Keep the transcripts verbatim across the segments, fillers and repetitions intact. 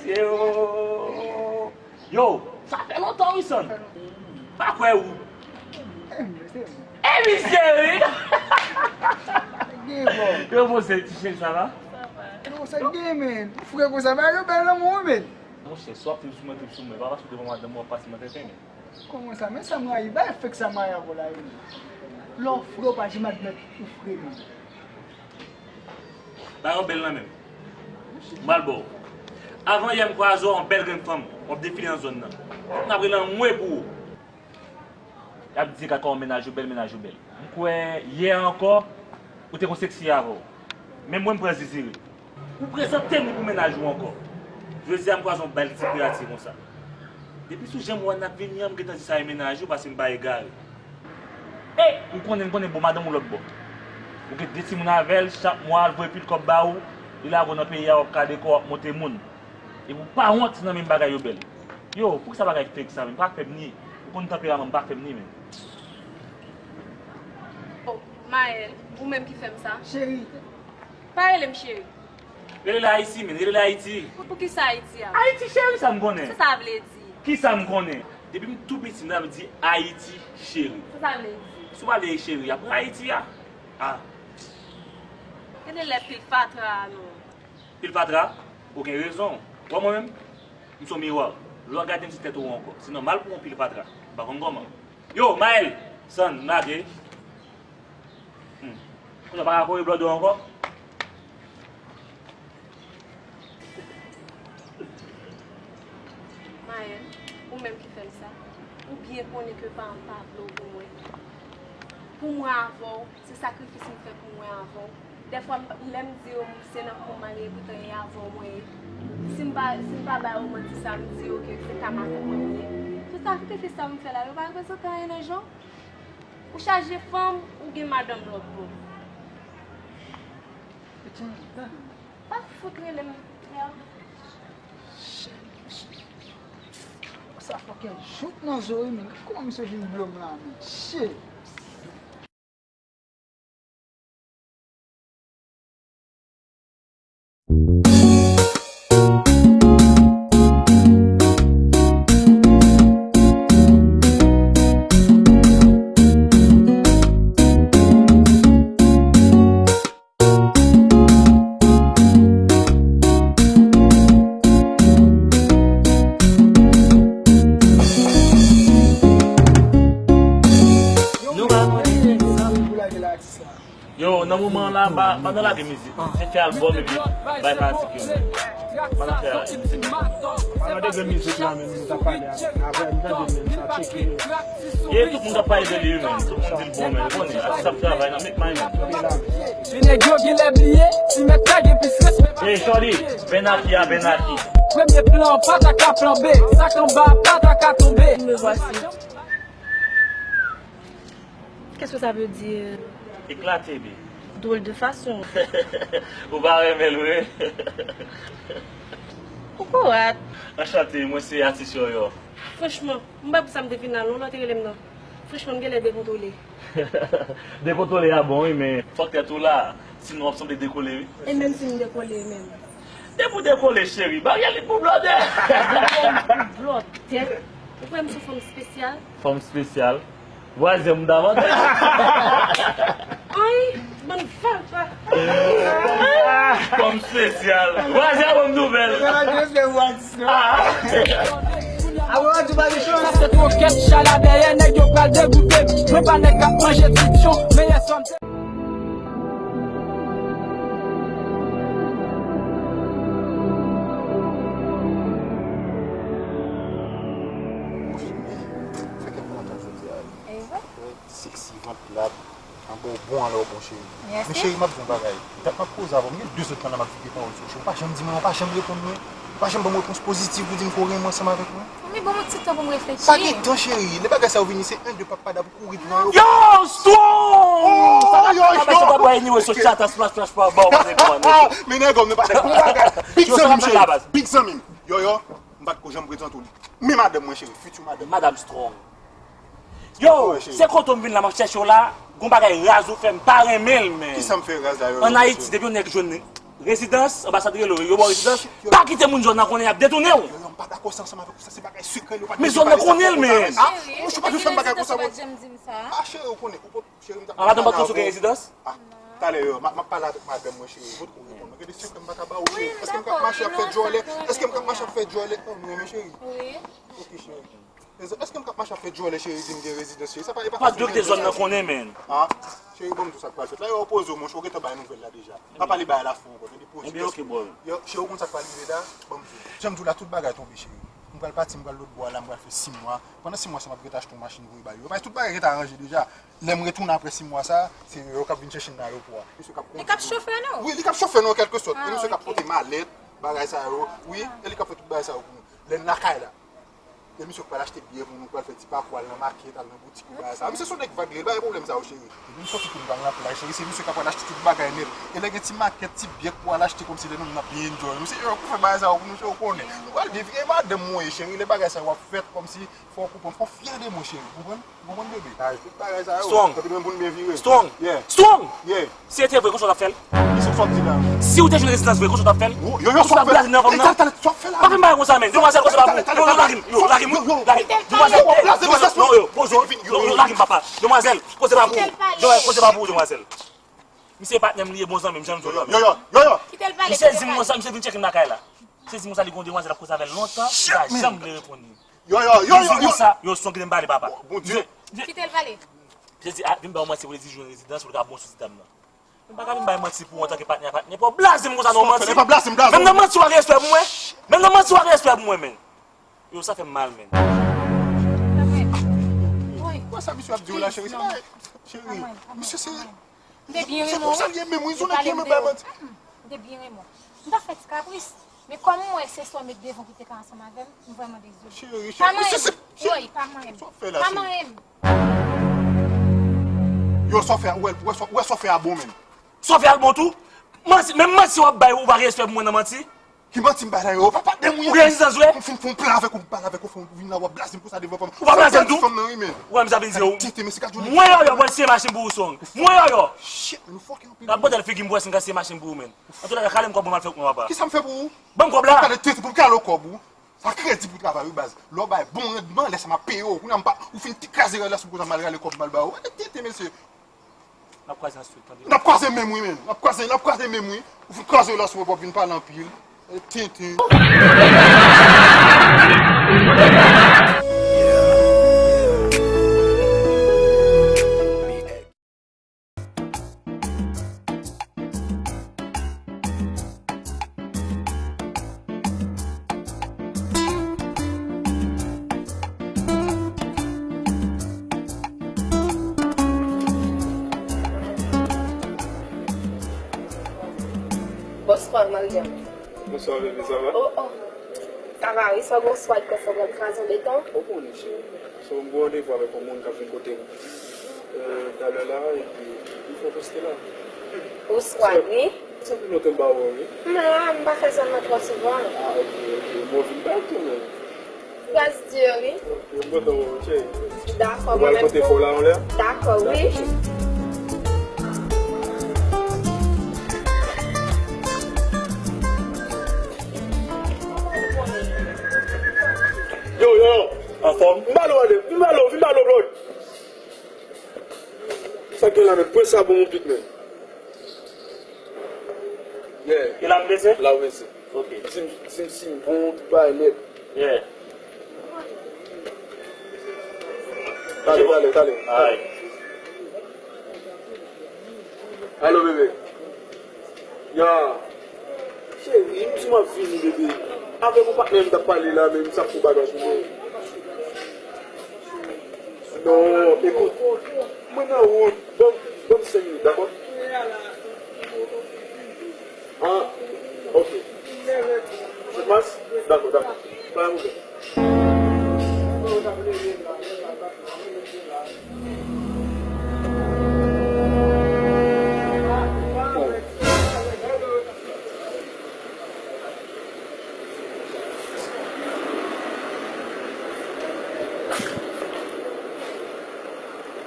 Yo, yo, sa fè lontan wi, San. Pa kwè ou. E misye wi. Gen bon. Yo, bon, se ti chèn, sa va? Sa va. Yo, sa gen, men. Ou fre konsa, men yo bèl nan moun, men. Monchè, si w ap trip sou mwen, trip sou mwen. Pa pase devan madanm ou, w ap pase m an tenten, men. Kòman sa? Men sa m rayi, bay fake sa m rayi avè w la, wi. Lè w fre, w pa janm admèt ou fre, non. Ba yon bèl nan men m. M pral ba w. Avan yè, m kwaze w, yon bèl grenn fanm, w ap defile nan zòn nan. M ap rele anmwe pou ou. Y ap di kaka w mennaj ou bèl, mennaj ou bèl. M kwè yè ankò, ou te gon seksi avè w. Men mwen, m pran zizire. Ou prezante m li pou mennaj ou ankò. Jodi a, m kwaze yon bèl ti kreyati konsa. Depi sou jan mwen ap vini an, m gentan di sa e mennaj ou, paske m pa egare. E ou konnen, m konnen bon madanm ou lòt bò. Ou gen de timoun avè l, chak mwa l voye pil kòb ba ou, li lage w nan peyi a, w ap kade kò, w ap monte moun. Epi w pa wont nan menm bagay yo bèl. Yo, poukisa bagay fake sa menm? Pa fè m ni. Ou konn tanperaman m, pa fè m ni, men. Oh, Maël, ou menm ki fè m sa? Cheri. Pa rele m cheri. Rele l Ayiti, men, rele l Ayiti. Pou, poukisa Ayiti a? Ayiti, cheri, sa m konnen. Sa sa vle di? Kisa m konnen? Depi m tou piti, m t ap di Ayiti, cheri. Sa sa vle di? Si w pa vle cheri a, pran Ayiti a. Ah. Gade lè pil fatra a non. Pil fatra, ou gen rezon. Wè mwen menm, m se yon miwa. Lè w gade m se tèt ou ankò. Se nòmal pou w yon pil fatra. M pa konn kòman. Yo, Maël, San, m lage. Hmm. Kounye a w pa ka kore blòdè w ankò? Maël, ou menm ki fè m sa. Ou byen konnen ke paran m pa vle w pou mwen. Pou mwen avè w, se sakrifis m fè pou mwen avè w. Dèfwa, m, lè m di yo se nan kò m al ye, poutan e avè w mwen ye. Si m pa, si m pa ba yo manti sa, m di yo ke se ka madanm mwen m ye. Tout sakrifis sa m fè la, yo pa reprezante anyen nan je w. Ou chaje fanm, ou gen madanm lòt bò. Pa fout rele m. Sa fòkè jouk nan zo wi, men. Kòman misye vin blo m la, men? Shit! Nou pa konnen egzanp pou lage la atis la. Yo, nan moman la, m pa, m pa nan lage mizik. Se fè albòm epi bay fanatik yo. M pa nan fè mizik. Pandan de grenn mizik la menm, nou t ap pale avè m, tande menm, sa tcheke. E tout moun t ap pale de li, wi, menm. Tout moun di l bon, menm. Ou konnen, atis ap travay nan make my man. Ti nèg yo genlè bliye, ti mèt la gen plis respè. Ey, shorty, ben aki a, ben aki. Premye plan, pa ta ka plan B, sa k anba, pa ta ka tonbe. Me voici. Qu'est-ce que ça veut dire? Éclaté, bi. Drôle de façon. Ou pa renmen l vre? Ou korat. Anchante, mwen se atis Yòyò. Franchman, m pa pou sa m te vin la non, lè w te rele m nan. Franchman, m genlè dekontwole. Dekontwole a bon, wi, men fòk tèt ou la. Sinon, w ap sanble dekole, wi. E menm si m dekole, menm. Depi w dekole, cheri, baryè li pou blòdè. Baryè li pou blòdè. Ou kwè m se fanm espesyal? Fanm espesyal? Vwazin m davantaj. Ay, bann fatra. Fanm espesyal. Vwazin an ban m nouvèl. Sa se twokèt, chala dèyè, nèg yo pral degoute m. Mwen pa nèg k ap manje tityon, meyè sòm se. Fè kè m kontan jodi a. Seksi, vant plat, anba w bon, anlè w bon, cheri. Men cheri, m ap di w yon bagay. Dat m ap koze avè w, m gen de zòt tan la m ap vide pawòl sou ou, cheri. Ou pa janm di m anyen, ou pa janm reponn mwen. Ou pa janm ban m repons pozitif pou di m ke w renmen ansanm avèk mwen. Wi, ban m yon ti tan pou m reflechi. Pa gen tan, cheri. Lè bagay sa yo vini, se en, de, pa, pa, da pou kouri pran yo. Yo, strong! Sa pa travay, se pa bay anyway, so chat a splash splash pa ba w, pa gen kòman. Men nèg, m pa, bon bagay. Big zanmi m, cheri. Big zanmi m. Yòyò, m pa t ko janm prezante w li. Men madanm mwen, cheri, future madanm. Madam Strong. Yo, se kote w m vin la, m ap chèche w la. Gon bagay raz ou fè, m pa renmen l, men. Kisa m fè raz la, Yòyò? Ann Ayiti, depi yon nèg jwenn Rezidans, anbasad rele w, yo ba w rezidans. Pa kite moun zòn nan konnen y ap detounen w. Yo, yo, m pa dakò sa ansanm avèk ou, sa se bagay sekrè, yo pa Men zòn nan konnen l, men. Ah, mouche, pa janm fè m bagay konsa, mwen. Ah, cheri, ou konnen, ou pot, cheri, m t ap pale avè w. Ah, madanm pa t konn si w gen rezidans? Ah, talè, yo, m ap, m ap pale avèk madanm mwen, cheri, ou pot konnen. Mwen gen de sekrè m pa ka ba w, cheri. Èske m k ap mache ap fè djòlè? Èske m k ap mache ap fè djòlè? Oh, mwen renmen, cheri. Ok, cheri. Èske m k ap mache ap fè djòlè, cheri, di m gen rezidans, cheri? Sa pa, e pa fasil. Fòk direktè zòn nan konnen, men. Ah, cheri, bon, m di w sa k pral fèt la, yo opoze w, monchè, ou gentan bay nouvèl la deja. Pa pale bagay la fò ankò, tande, poze. Ebyen, ok, bro. Yo, cheri, ou konn sa k pral rive la? Bon, m di w. Jan m di w la, tout bagay tonbe, cheri. M pral pati, m pral lòtbò a la, m pral fè sis mwa. Pandan sis mwa sa, m ap gentan achte yon machin voye ba yo. Paske tout bagay gentan aranje deja. Lè m retounen apre sis mwa sa, se yo k ap vin chèche m nan ayewopò a. Misye k ap kondui nou. Li k ap chofe nou? Wi, li k ap chofe nou an kèlke sòt. E misye k ap pote malèt, bagay sa yo. Wi, e li k ap fè tout bagay sa yo pou nou. Lè n lakay la, e misye k pral achte biyè pou nou, pral fè ti pakou, al nan makèt, al nan boutik, pou bagay sa. Misye se yon nèg vag, li, li pa gen pwoblèm sa yo, cheri. Epi m sòti pou m pral nan plaj, cheri, se misye k ap pral achte tout bagay nèt. E lè gen ti makèt, ti biyè pou al achte, kòmsi lè nonm nan byen enjoy. Misye yo pou fè bagay sa yo pou nou, cheri, ou konnen. Nou pral byen vye madanm mwen ye, cheri, lè bagay sa yo ap fèt, kòmsi fò w konprann, fò w fyè de mwen, cheri, ou konprann? Ou konprann, bebe? Tout bagay sa yo. Strong. Kote menm pou n byen vire. Strong. Yeah. Strong. Yeah. Si se te vre, konsa w t ap fè l? Kisa w ap di la? Si w te jwenn rezidans vre, konsa w t ap fè l? Yo, yo, yo, sa w ap fè la? Blaze nan fanm nan. Talè, talè, sa w ap fè la? Pa vin bay konsa, men. Demwazèl, koze pa pou ou. Yo, yo, lage m, yo, lage m, yo, lage m. Demwazèl, yo, blaze, blaze, non, yo, poze w. Yo, yo, lage m, papa. Demwazèl, koze pa pou ou. Demwazèl, koze pa pou ou, demwazèl. Misye patnè m li ye, bon zanmi m, jan m di w la. Yo, yo, yo, yo. Misye di m konsa, misye vin tcheke m lakay la. Misye di m konsa, li gen yon demwazèl ap koze avè l lontan, li pa janm vle reponn li. Yo, yo, yo, yo, yo. Yo, son kite m pale, papa. Bondye. Kite l pale. Misye di, ah, vin ba w manti pou li di jwenn rezidans, pou li ka bon sou ti dam nan. M pa ka vin bay manti pou ou antanke patnè a patnè. Pou w blaze m konsa nan manti. Menm nan manti w a gen respè pou mwen. Menm nan manti w a gen respè pou mwen, men. Yo, sa fè m mal, men. Wè sa misye ap di w la, cheri, se pa, cheri. Misye se, se konsa l ye menm, wi, se yon nèg ki renmen bay manti. M te byen renmen w. M t ap fè ti kapris. Men kòm m wè se sa w met devan ki te ka ansanm avè m, m vrèman dezole. Cheri, cheri, misye se, cheri, pa manyen m. Sa w ap fè la, cheri? Pa manyen m. Yo, sa w fè a, ou wè, ou wè sa w fè a bon menm. Sa w fè a bon tou? Manti, menm manti w ap bay, ou pa gen respè pou mwen nan manti? Ki manti m bay la, yo? Ou pa patnè m, wi. Ou gen rezidans vre? M fin fè yon plan avèk ou, m pale avèk ou, fè w vin la, w ap blaze m konsa devan fanm. Ou pa blaze m tou? Fanm nan, wi, men. Ou wè m sa vin di ou. Tete, men se ka jwenn. Mwen yòyò, mwen siye machin pou ou, Strong. Mwen yòyò. Shit, men nou fucking anpil. N ap bòtèl figi m pou wè si n ka siye machin pou ou, men. Antouka, rale m kòb mwen, m al fè wout mwen, papa. Kisa m fè pou ou? Ban m kòb la. Gade tete pou m kale kòb ou. Sa kredi pou travay wi baz. Lè w bay bon randman, lè sa m ap peye w. Kounye a m pa, ou fin ti kraze rèl la sou m konsa m al rale kòb m al ba ou. Gade tete mesye. N ap kwaze nan street, tande. N ap kwaze menm wi, men. N ap kwaze, n ap kwaze menm wi. Ou fin kraze rèl la sou mwen pou w ap vin pale anpil. E tenten. Bonswa, Maryam. Bonswa, bebe, sa va? Oh, oh. Sa va, wi, sa w gen yon swag konsa, w pral kraze yon beton? Ou konnen, cheri. So, m gen randevou avèk yon moun k ap vin kote m, euh, talè la, epi m fè poste la. Ou swag, wi. Sa fè lontan m pa wè w, wi. M la, m pa fè zòn nan twò souvan. Ah, ok, ok. Bon, vin bay tou, men. Gras Dye, wi. Ok, m kontan wè w, cheri. Dakò, mwen menm tou. Ou pral pote fò w la, yon lè? Dakò, wi. Dakò, cheri. Yo, yo, yo. Anfòm? Vin ba lo, ale. Vin ba lo, vin ba lo, bro. Sa gen la, men? Pran sa pou mwen, pit, men. Yeah. E la, m blese? La, w blese. Ok. Di m, di m si m bon, tout bagay nèt. Yeah. Talè, talè, talè. Alright. Alo, bebe. Ya. Cheri, m di m ap vini, bebe. Avèk yon patnè m t ap pale la, men m sa fè bagay pou mwen. Non, ekout. Mwen nan wout. Ban m, ban m senk minit, dakò? Ah, ok. Ou mas? Dakò, dakò. Pa gen pwoblèm.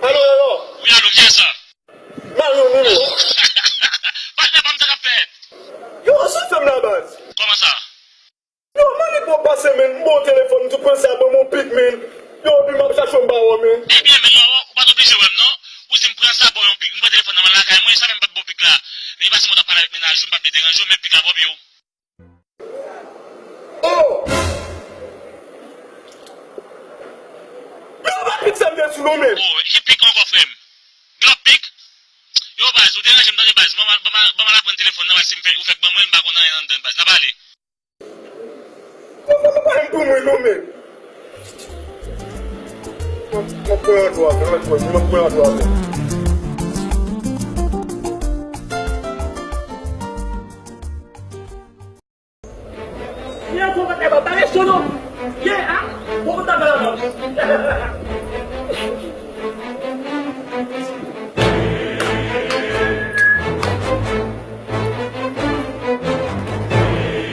Alo, alo. Wi, alo, kiyès sa? Mario, Mario. Patnè pa m, sa k ap fèt? Yo, Pase, men, m ba w telefòn, m di w pran sa, ban m yon pik, men. Yo, epi m ap chache w, m pa wè w, men. Ebyen, men, ou, ou pa t oblije wè m, non. Ou di m pran sa, ba w yon pik. M pran telefòn nan, m al lakay mwen, sa fè m pa t ba w pik la. Men, pase m t ap pale avèk mennaj ou, m pa t vle deranje w, men pik la pran pye w. Oh! Yo, pa pik sa m te di w, non, men. Oh, ki pik ankò, frè m? Gen lòt pik? Yo, baz, ou deranje m, tande, baz. Ban m al, ban m al, ban m al aprann telefòn nan, baz, si m fè, ou fèk ban mwen, m pa konn anyen anndan, baz. N ap ale. Ou pa pale m pou mwen, non, men. M ap pran yon dwa, m ap pran yon dwa. Ye, bon bagay, ba, ba, cho non. Ye, a, bon bagay, ba, ba.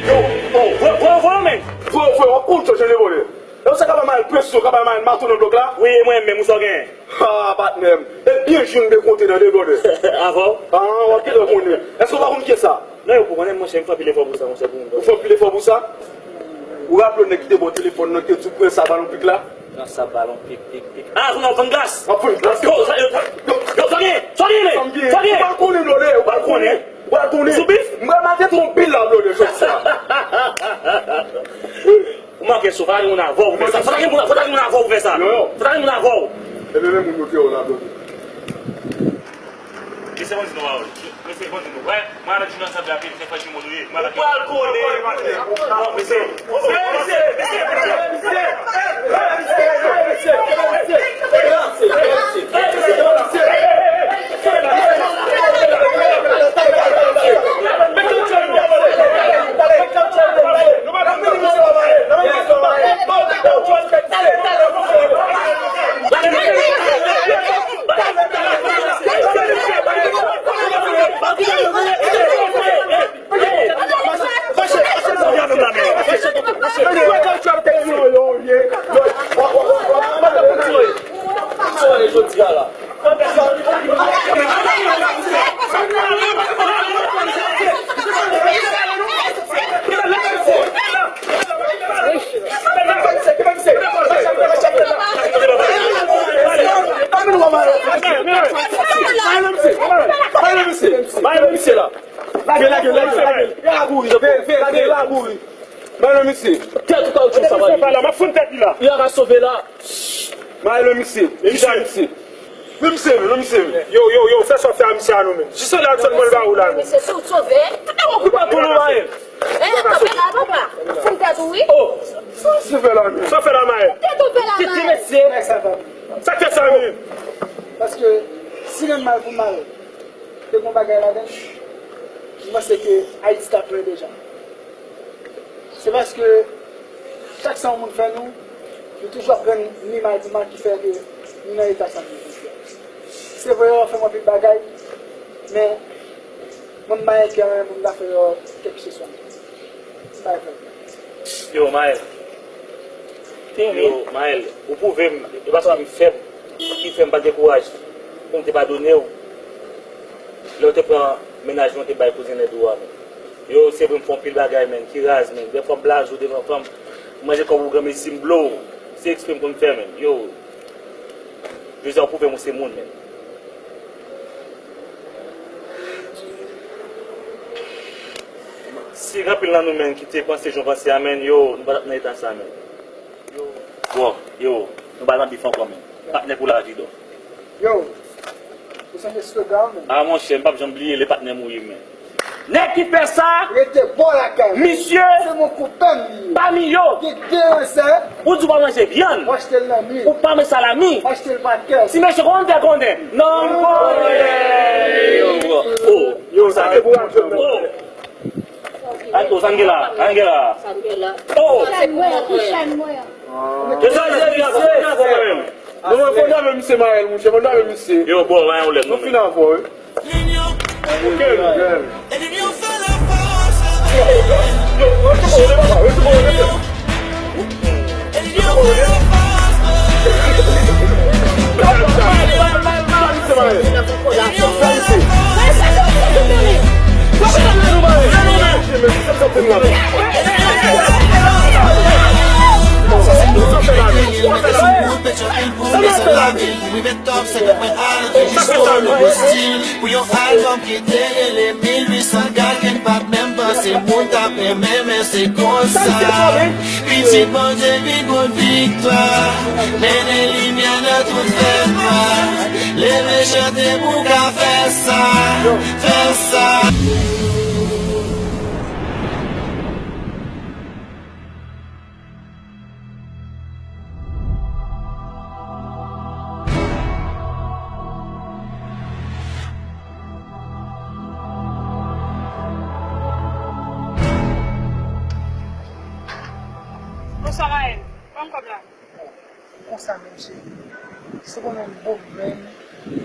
Yo, oh, vo, vo, vo, men. Vo, vo, w ap konn chanje de vole. E w sa ka ba m al presyon, ka ba m al maton nan blòk la? Wi, e mwen menm, ou sa w genyen? Ha, patnè m. E byen jwenn de kote nan de blòdè. Avè w? Ah, w ap gentan konnen. Èske w pa konn kiyès sa? Non, yo pou konnen, monchè, m fè anpil efò pou sa, monchè, pou m. Ou fè anpil efò pou sa? Ou raple w nèg ki te ba w telefòn nan, ki te di w pran sa balon pik la? Pran sa balon pik, pik, pik. Ah, kounye a w vann glas. W ap vann glas. Yo, sa, yo, yo, sa gen, sa gen, men. Sa gen. Ou pa konnen, blòdè, ou pa konnen. Ou pa konnen. Sou bif? M pral mete w anpil la, blòdè, jodi a. Ou manke sou, fò ta gen moun avè w pou fè sa. Fò ta gen moun, fò ta gen moun avè w pou fè sa. Yo, yo. Fò ta gen moun avè w. Ebyen, men moun yo te wè w la, blòdè. Mesye bandi nou a wè. Mesye bandi nou. Wè, mwen avèk Junior ansanm la, se frè jimo nou ye. Ou pral konnen. Non, mesye. Mesye, mesye, mesye, mesye. Mayo misye la. Lage, lage, lage, lage. Lage la kouri, lage la kouri. Mayo misye. Tèt ou kawouchou sa va. Misye pa la, m ap fonn tèt li la. Li a ka sove la. Mayo misye. Misye, misye. Men misye, men misye. Yo, yo, yo, fè sa w fè a misye a non, men. Jis la, Adson, mwen ba ou la, men. Misye, si w sove. Ou pa tou nou, Mayo. Eh, kanpe la, papa. Fonn tèt ou, wi. Oh. Sa w fè la, men. Sa w fè la, Mayo. Tèt ou fè la, Mayo. Tèt mesye. Sa k fè sa, men. Paske, si gen mal pou mal, te gon bagay ladan, m panse ke Ayiti t ap prè deja. Se paske chak sa yon moun fè nou, nou toujou ap rann li mal pou mal ki fè ke nou nan eta sa nou ye jodi a. Se vre, yo fè m anpil bagay, men mwen m pa enkyè anyen pou m ta fè yo kèlkeswa. M pa enkyè. Yo, Maël. Yo, Maël, ou pwouve m, e pa sèlman m fèb ki fè m pa t gen kouraj pou m te padone w lè w te pran mennaj mwen te bay kouzen Nèdo a, men. Yo, se vre m fè yon pil bagay, men, ki raz, men. Dèfwa m blaze w devan fanm, m manje kòb ou granmesi, m blow. Se eksprè m konn fè, men. Yo, jodi a w pwouve m ou se moun, men. Si gen anpil nan nou, men, ki te panse jan w panse a, men, yo, nou pa t ap nan eta sa, men. Yo. Bro, yo, nou pa t nan bif ankò, men. Patnè pou lavi, dò. Yo, ou sonje slogan an, men? Ah, monchè, m p ap janm bliye, le patnè mouri, men. Nèg ki fè sa, rete bò lakay. Misye, se mon koupè m li ye. Pami yo. Gen de ansè. Ou di w pa manje vyann. W achte l nan mi. Ou pa manje salami. W achte l patnè. Ti mesye, kòman m fè konnen? Non, m konnen. Oh, yo, sa gen pou oh. An, oh, sa n gen la, sa n gen la. Oh. Chèn mwen, chèn mwen. E sa, se vyann, se vyann, se vyann. Nou, mwen, fò n dame misye Maël, monchè, fò n dame misye. Yo, bro, mwen, ou lèd, nou fin avè w, wi. Ok, girl. Wi, men top, se mwen al, te jis polo postil pou yon albòm ki te rele mil uit san gad, ke n pa t menm panse moun t ap renmen, men se konsa. Pitit Bondye vin konn viktwa, mennen limyè nan tout fènwa. Leve chante pou w ka fè sa, fè sa. Bonswa, Maël. Ban m kòb la. Konsa menm, cheri. Si w konnen m bon menm,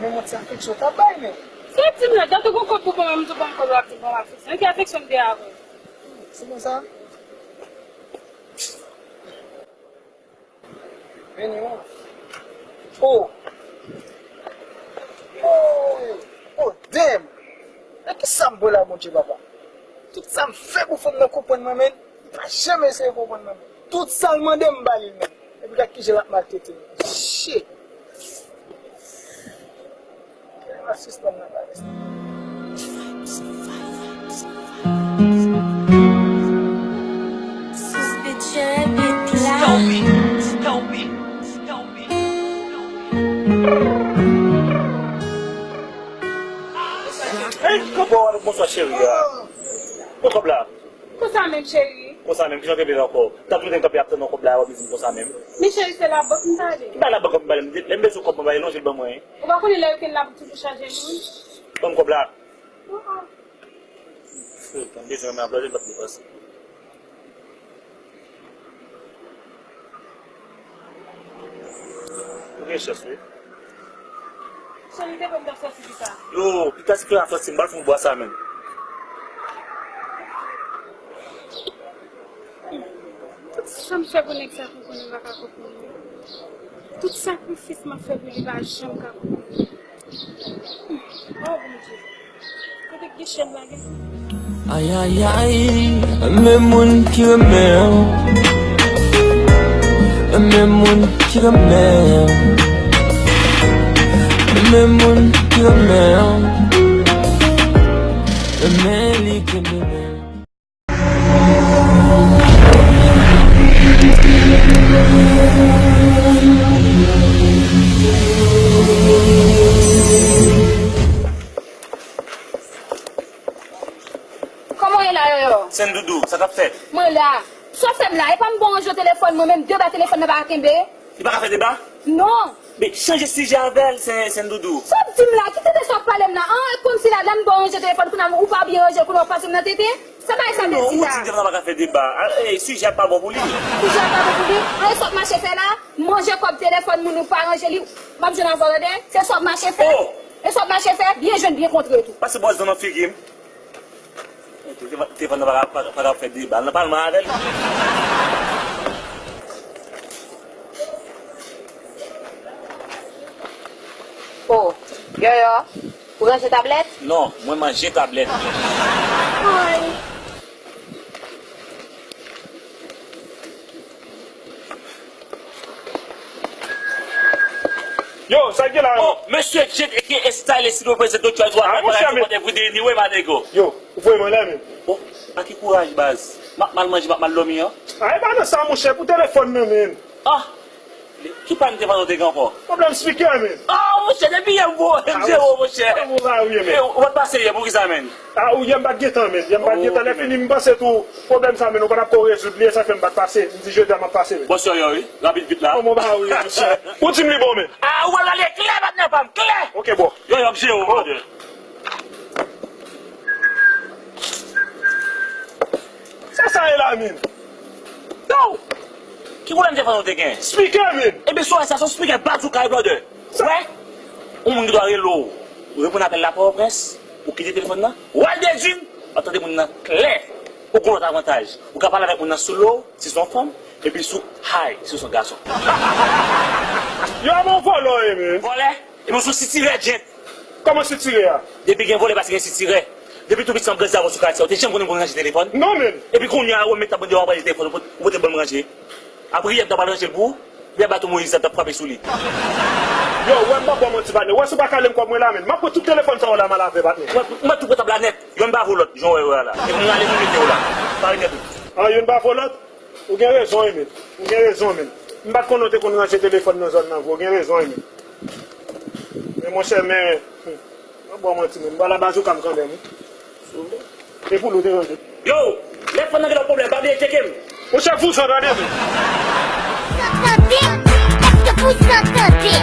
menm yon ti afeksyon w t ap bay, menm. Se di m la, gade gon kòb pou ban m, m di w ban m kòb la, w ap di m ban m afeksyon. Ki afeksyon m gen avè w? Se konsa? Vini, wi. Oh! Oh! Oh, damn! Men kisa m pran la, Bondye, papa? Tout sa m fè pou fanm nan konprann mwen, men li pa janm eseye konprann mwen, men. Tout sa l mande m, m ba li l, men. Epi gad kijan l ap maltrete m. Shit! Kè m ap sispann nan bagay sa. Hey, kòb la, bonswa cheri a. Bon, kòb la. Konsa menm, cheri. Konsa menm, kijan w te vle ankò? T ap tounen kanpe ap tann yon kòb la, w ap vin di m konsa menm. Men cheri, se labank m t ale. Ki bay labank m pale? Lè m bezwen kòb mwen, bay lonje l ban mwen. Ou pa konnen lè weekend la pou toujou chaje moun? Ban m kòb la. Frekan, m bezwen men ap lonje l p ap depanse. Ou gen chans, wi. Sony te konn t ap sòti pita. Yo, pita si klè a sòti, m pral fon bwa sa menm. Tout sa m fè pou nèg sa pou konnen m pa ka konprann li. Tout sakrifis m ap fè pou li pa janm ka konprann li. Oh, Bondye. Kote gichem lage? Ay, ay, ay, men moun ki renmen w. Men moun ki renmen w. Men moun ki renmen w. Men li kenbe men. Kòman w ye la, Yoyo? Sèn Doudou, sa k ap fèt? Mwen la. Sa w fè m la? E pa m ba w ranje telefòn mwen, menm de ba telefòn nan pa ka kenbe? Li pa ka fè deba? Non. Men chanje sijè avè l, Sèn, Sèn Doudou. Sa w ap di m la? Ki tenten sa w ap pale m la? An, e kòmsi la, lè m ba w ranje telefòn, kounye a ou pa byen ranje, kounye a w pase m nan tenten? Sa bagay sa vle di la? Non, ou di m devan pa ka fè deba. A, e, sijè a pa bon pou li. Sijè a pa bon pou li? An, e sa w ap mache fè la? Manje kòb telefòn moun ou pa ranje li, m ap jwenn avè w tande. Se sa w ap mache fè? Oh! E sa w ap mache fè? Byen jwenn, byen kontre tou. Pase bwòs dan nan figi m. Te, te, te, pa, pa, pa, pa ka fè deba nan palman avè l. Oh, Yoyo, ou ranje tablèt? Non, mwen manje tablèt. Ay. Yo, sa k gen la yo? Oh, mesye, Jake aka Styles, silvouplè, se Doctor Edouard. Ah, monchè, men. Kote pou deni, wi, ma nego. Yo, ou voye mwen la, men. Oh, a ki kouraj, baz. M ap mal manje, m ap mal dòmi, an. Ah, e pa nan sa, monchè, pou telefòn nan, men. Ah, ki pàn telefòn ou te gen ankò? Pwoblèm spikè, men. Ah, monchè, depi yè m voye m zewo, monchè. Ah, ou pa wi, men. Eh, ou pa t pase yè, poukisa, men? Ah, ou yè m pa t gen tan, men. Yè m pa t gen tan, lè fini, m panse tou, pwoblèm sa, men, ou pa t ap ko rezoud li, e sa fè m pa t pase. M di jodi a m ap pase, men. Bòs Yoyo, wi. Rapid vit la. Kòman w pa wi, monchè? Ou di m li bon, men. Ah, ou al pale klè, patnè pa m, klè! Ok, bro. Yoyo ap jere w, brother. Sa sa ye la, men? Yo! Ki pwoblèm telefòn ou te gen? Spikè, men! Ebyen, sou sa, se yon spikè bazouka, wi, brother. Wè? Yon moun ki dwa rele w, reponn apèl la Pòtoprens, ou kite telefòn nan, w al Dedin, w ap tande moun nan klè. Ou gen lòt avantaj. Ou ka pale avèk moun nan sou low, si se yon fanm, epi sou high, si se yon gason. Yo, a men w vòlè w ye, men. Vòlè? Epi w se yon sitirè, djent. Kòman sitirè a? Depi gen vòlè, pase gen sitirè. Depi tou piti, m ap grandi avè w sou katye a. Ou te janm konnen m konn ranje telefòn? Non, men. Epi kounye a, ou menm t ap mande w ranje telefòn, ou pote ban m ranje. Apre yè, m ta pral ranje l pou ou. Epi a bato Moyiz la, m t ap frape sou li. Yo, wè m pa ba w manti, patnè. Wè si w pa kale m kòb mwen la, menn. M ap pran tout telefòn sa yo la, m al avè, patnè. Mwen, mwen tou pran tab la nèt. Youn pa vo lòt, jan w wè yo a la. Epi m rale pou mete yo la. Pare nèt ou. Ah, youn pa vo lòt? Ou gen rezon, wi, menn. Ou gen rezon, menn. M pa t konnen w te konn ranje telefòn nan zòn nan, vre. Ou gen rezon, wi, menn. Men, monchè, men, hmm, m ap ba w manti, menn. M pa la baz ou ka m kanmenm, wi. Epi w te ranje. Yo, lè fanm nan gen lòt pwoblèm, pa bliye tcheke m. Monchè, vouzan, tande, men. Tande, èske vouzan tande?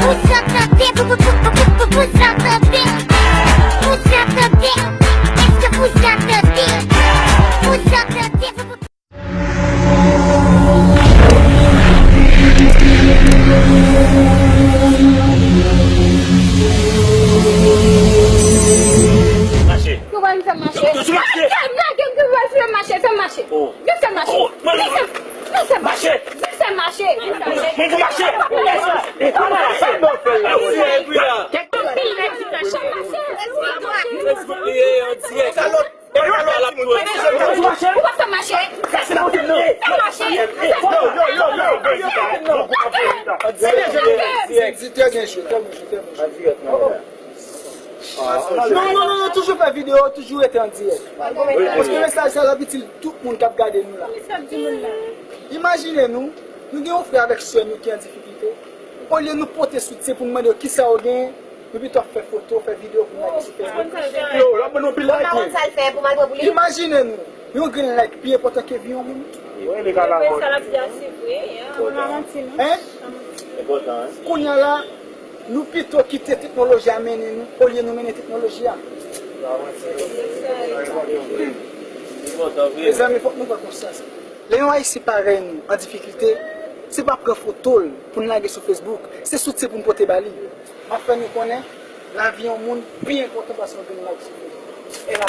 Vouzan tande, vou, vou, vou, vou, vou, vouzan tande. Vouzan tande, èske vouzan tande? Vouzan tande, vou, vou, Mache. Yo, wè m fè mache. Yo, yo, mache. Lage m, lage m, yo, wè, fè mache, fè mache. Oh. Vin fè mache. Oh, mwen, vin fè, vin fè mache. Mache. Vin fè mache. Vin fè mache. Mwen, mwen, mache. Mache. Mache. Ou pa fè mache. Ou pa fè mache. Ou pa fè mache. Fè mache. Di trè byen jwe, trè byen jwe, trè byen jwe. Non, non, non, non, toujou fè videyo, toujou rete an dirèk. Paske mesaj sa la itil tout moun k ap gade nou la. Imajine nou, nou gen yon frè avèk sè nou ki an difikilte. Olye nou pote soutyen pou n mande yo kisa yo genyen, nou pito ap fè foto, fè videyo pou n lage sou Facebook. Yo, l ap ban nou anpil like, wi. Imajine nou, yon grenn like pi enpòtan ke vi yon moun. Wi, li ka la. Hein? Kounye a la, nou pito kite teknoloji a mennen nou, olye nou mennen teknoloji a. Mezanmi, fòk nou pran konsyans. Lè yon Ayisyen parèy nou an difikilte, se pa pran foto l pou n lage sou Facebook, se soutyen pou n pote ba li. M ap fè nou konnen, lavi yon moun pi enpòtan pase yon grenn like sou Facebook. E la,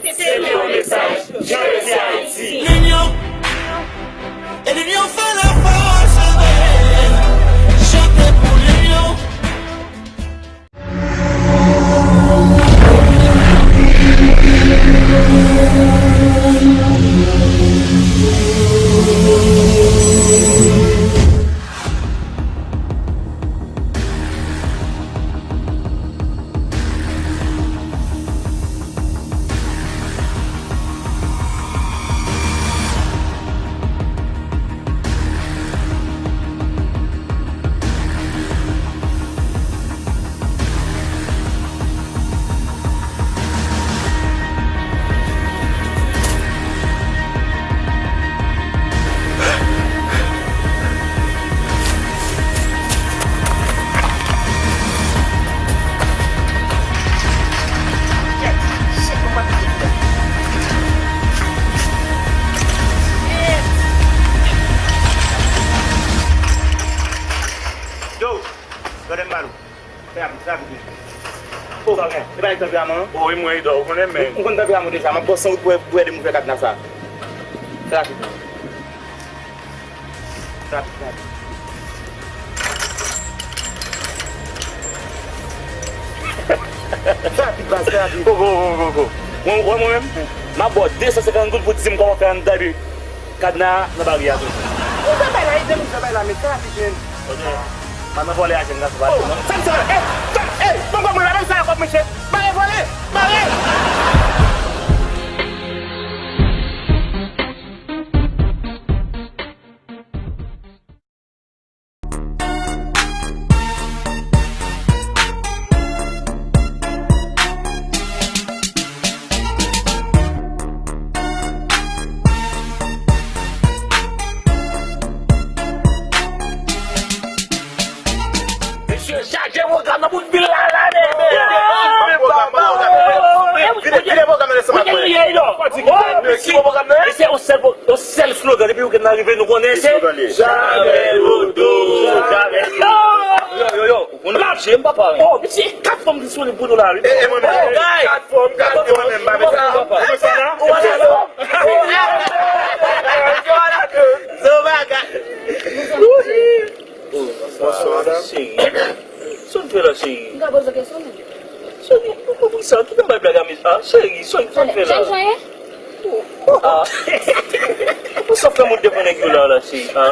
Se te yon mesaj Jan Redi Ayiti. L'union, et l'union fait la force, chante pour l'union. Yo, gade m ba nou. Fè rapid, fè rapid, mesye. O, sa w gen? Se pa li k tanperaman an? O, e mwen, Ida, ou konnen, men. Ou konn tanperaman w deja, m ap ba w san goud pou, pou ede m ouvè kadna sa. Fè rapid. Fè rapid, fè rapid. Fè rapid, baz, fè rapid. Poko, poko, poko. Mwen, mwen, mwen menm, m ap ba w de san senkant goud pou w di m kòman fè anndan epi kadna a nan baryè a tou. Ou fè bay la, ede nou fè bay la, men fè rapid, men. Ok. Pa nan vòlè a jèn gason pa di non. Sa m sa, eh, sa, eh, ban m kòb mwen la, ban m sa kòb mwen, chè. Bare vòlè, bare. Mesye, chaje pwogram nan bout vil la, la, men. Vide, vide pwogram nan ansanm ak mwen. Mesye, yon sèl, yon sèl slogan, depi weekend nan rive, nou konnen se Jamè Dodo. Jamè. Yo, yo, yo. Ou konn ap jwe, m papa, wi. Oh, mesye, kat fanm disponib pou nou la, wi. E, e mwen menm. Oh, guy. Kat fanm, kat fanm, mwen menm, m pa met sa. Ou met sa la? Ou met sa la? Zo bagay. Oh, bonswa, madam. Cheri. Sa w fè la, cheri? M ka poze w kesyon, non? Cheri, ou konprann sa? Kite m bay blag a mesye. Ah, cheri, sa w fè la? Chanj mwen ye? Ah. Ou sa fè moun devan nèg yo la, la, cheri? Ah.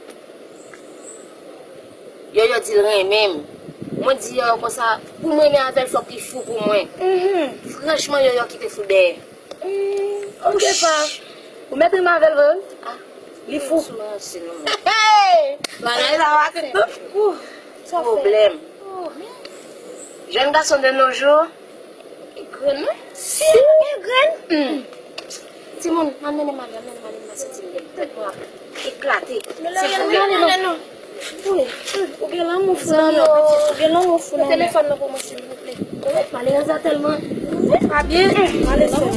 Yoyo di l renmen m. Mwen di Yoyo konsa, pou m renmen avè l, fòk li fou pou mwen. Franchman, Yoyo kite fout dèyè. Hmm, ok, pa. Ou mèt renmen avè l vre, wi. Ah, li fou. Sou mwen, se nou. Hey! Bagay la va fè. Ouh, sa fè. Pwoblèm. Jèn gason de nos jours. E grenn, wi. Si, e grenn. Hmm. Timoun, ann mennen m ale, ann mennen m ale, m pa santi m byen. Tèt mwen ap eklate. Silvouplè. Wi, ou gen lanmou fou nan men w, pitit. Ou gen lanmou fou nan men w. Telefòn nan pou mwen, silvouplè. Malerèz la tèlman pa byen. Ale sèl.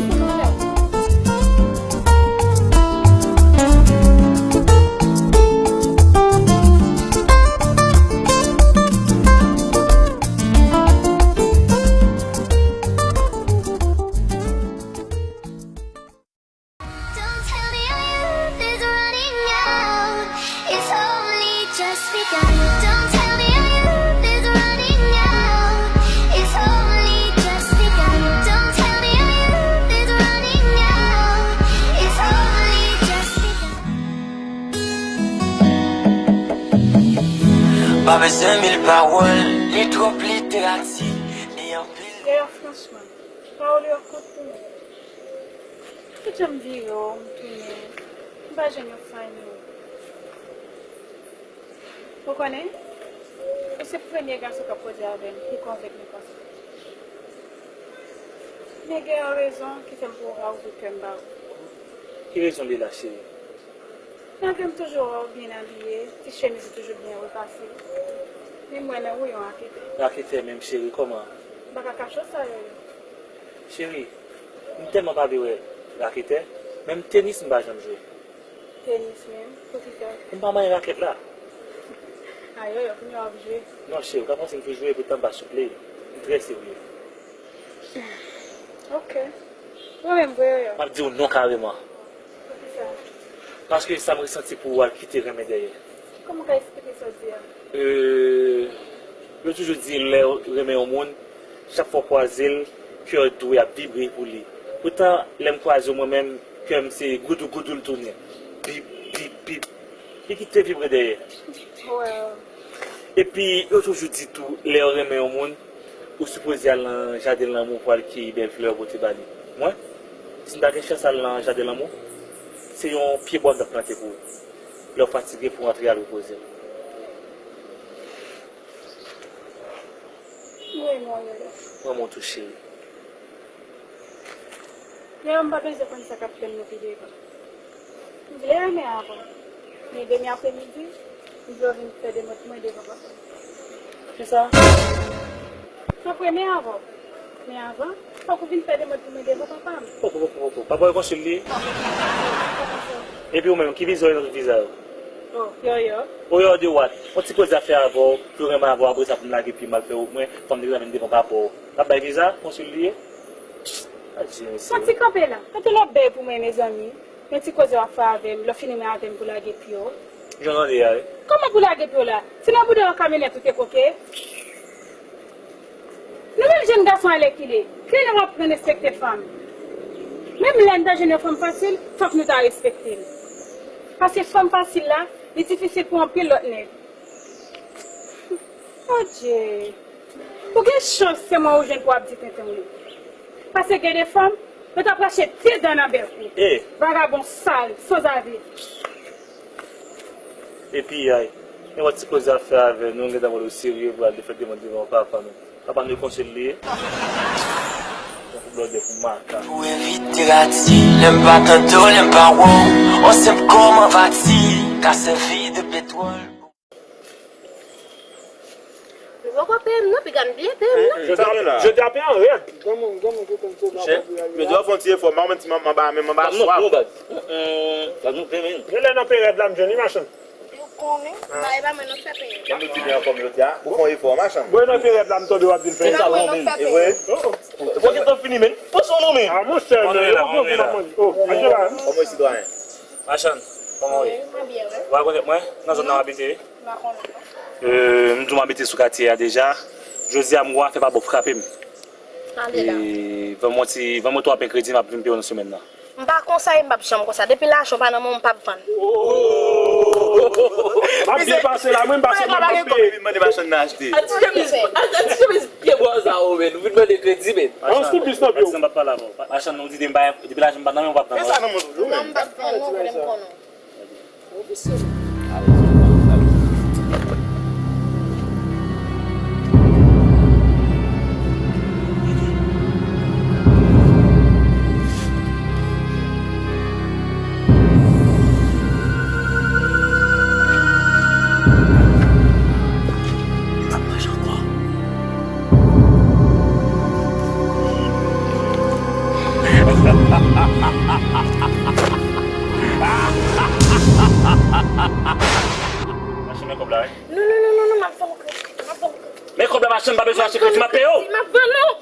Don't tell me our youth is running out. It's only just begun. Don't tell me our youth is running out. It's only just begun. Don't tell me our youth is running out. It's only just begun. Pa bezwen mil pawòl, li twòp literati, li anpil. Dayè, franchman, pawòl yo ap kont pou mwen. Tout jan m vire w, m tounen, m pa jwenn yon fay nan ou. Ou konnen, ou se premye gason k ap koze avè m ki konvenk mwen konsa. Men gen yon rezon ki fè m poko ka ouvri kè m ba ou. Ki rezon li la, cheri? Malgre m toujou wè w byen abiye, ti chemiz ou toujou byen repase, men m wè nan ou yon raketè. Raketè menm, cheri, kòman? M pa ka kache w sa, Yoyo. Cheri, m tèlman pa vle wè raketè, menm tenis m pa janm jwe. Tenis menm? Poukisa? M pa manyen rakèt la. A, Yoyo, kounye a w ap jwe? Non, cheri, ou ka panse m toujou jwe, poutan m pa souple. M trè serye. Ok. Ou renmen m vre, Yoyo? M ap di w non kareman. Poukisa? Paske sa m resanti pou ou a kite renmen dèyè. Kòman w ka eksplike sa w di a? Euh, yo toujou di lè w renmen yon moun, chak fwa w kwaze l, kè w dwe ap vibre pou li. Poutan, lè m kwaze w mwen menm, kè m se goudou goudou l tounen. Bip, bip, bip. Li kite vibre dèyè. Well. Epi, yo toujou di tou, lè w renmen yon moun, ou sipoze al nan jaden lanmou pou al keyi bèl flè yo pote ba li. Mwen, si m ta gen chans al nan jaden lanmou, se yon pye bwa m t ap plante pou ou. Lè w fatige pou w antre al repoze w. Mwen renmen w, Yoyo. Mwen renmen w tou, cheri. Yoyo, m pa bezwen konn sa k ap tann nou pi devan. M vle renmen avè w. Men demen apremidi, m vle w vin fè demande mwen devan papa m. Kisa? M ap renmen avè w. Men avan, fòk ou vin fè demande pou mwen devan papa m. Poko, poko, poko. Papa w e konsil li ye? Epi ou menm, ki viza w ye nan tout viza yo? Oh, Yoyo. Oh, Yoyo de what? Yon ti koze ap fè avè w, pou renmen avè w, apre sa pou m lage pye m al fè wout mwen, fò m deja vin devan papa w. L ap bay viza, konsil li ye? Adye, mesye. Yon ti kanpe la. Tanto l ap bèy pou mwen, mezanmi. Yon ti koze w ap fè avè m, lè w fini mwen avè m pou lage pye w. Jan w tande a, wi. Kòman pou lage pye w la? Se nan bouda yon kamyonèt ou te koke? Nou menm jèn gason alèkile, kilè w aprann respekte fanm? Menm lè n ta jwenn yon fanm fasil, fòk nou ta respekte l. Paske fanm fasil la, li difisil pou anpil lòt nèg. Adye! Ou gen chans se mwen ou jwenn pou w ap di tenten w yo. Paske gen de fanm, yo t ap rache de dan nan bèk ou. Vagabon sal, sanzave. Epi, ay, nenpòt ti koze ap fè avè nou, nou gentan pran w serye pou al fè demande devan papa nou. Papa nou e konsil li ye. Tankou blòdè pou makak. Pou evite rati, lè m pa tande w, lè m pa wè w, on senp kòman pati ka sèvi de petwòl. Li poko peye m non, piga m byen peye m non. Jodi a, jodi a peye an rèd. Granmoun, granmoun ki konn se pa pou yo. Jodi a fè yon ti efò, m pa konn si m anba men m anba swa. Gad nou peye men. Genlè nan peye rèd la m jwenn li machann. Ou konnen, bagay pa mwen non k fè peye. Ban nou di byen anfòm jodi a. Ou fè yon efò machann. Bon, nan peye rèd la m tonbe w ap di l fè. Se pa mwen non k fè peye. E vre? Ou gentan fini men. Pran swen w non men. A monchè, men yo poko fini ap manje. Oh, Angela. Kòman sitwayen? Machann, kòman w ye? Wi, mwen byen, wi. Ou pa rekonèt mwen? Nan zòn nan m abite? M pa konnen non. Euh, m di w m abite sou katye a deja. Jodi a m wè afè pa bon frape m. Pale la. E, vann mwen ti, vann mwen twa pen kredi, m ap vin peye w nan semèn nan. M pa konsa e m p ap janm konsa. Depi lajan pa nan men w, m p ap vann. M ap byen pase la, mwen m pase, mwen m ap peye. Mwen pa gen kòb, mande machann nan achte. A ti chemiz, a, a ti chemiz pye bò sa, o, men, ou vin mande kredi, men. An sou plis nan pye w. Machann, m ap pale avè w. Machann, ou di depi lajan m pa nan men w, w p ap nan men w. E sa nan men w toujou, men. Non, m p ap pran non, konnen m konnen w. Ou visye. Machann, men kòb la, wi. Non, non, non, non, non, m ap vann ou kredi. M ap vann ou kredi. Men kòb la, machann, m pa bezwen achte kredi, m ap peye w. M ap vann ou.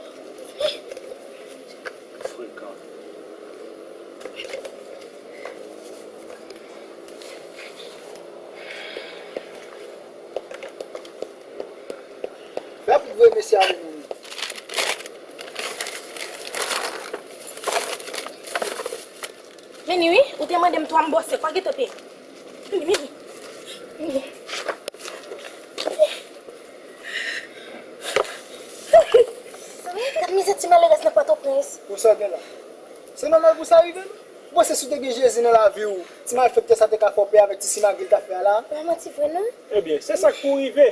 Frekan. Fè pou voye mesye ale menm. Vini wi, ou te mande m twa m bò sèk, pa gentan peye. Vini, vini. Vini. Gad mizè ti malerèz nan Pòtoprens. Pou sa gen la. Se nòmal pou sa rive, non? Ou panse si w te gen Jezi nan lavi w, ti malfektè sa te ka fè w pè avèk ti simagri l t ap fè a la? Pa manti vre, non. Ebyen, se sa k pou rive.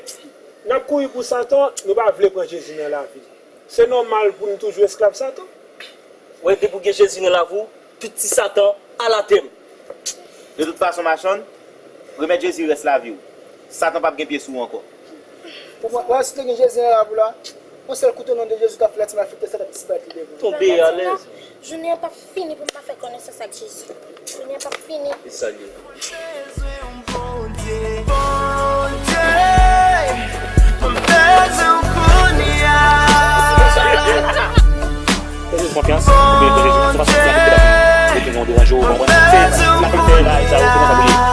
N ap kouri pou Satan, nou pa vle pran Jezi nan lavi. Se nòmal pou n toujou esklav Satan. Wè, depi w gen Jezi nan lavi w, tout ti Satan al atè m. De tout fason, machann, remèt Jezi rès lavi w. Satan p ap gen pye sou ou ankò. Ou wè, wè, si w te gen Jezi nan lavi w la, yon sèl kout o non de Jezi w t ap fè la, ti malfektè sa t ap disparèt li devan. Tonbe alèz. Jounen an p ap fini pou m pa fè konesans ak Jezi. Jounen an p ap fini. E sa l ye. Bondye, Bondye, mwen bezwen w kounye a. Fè Jezi konfyans, oubyen fè Jezi konfyans, se pa sou ki ap rete nan deranje w, ou konprann? Se, se pa fè bagay sa yo, se konsa pou li ye.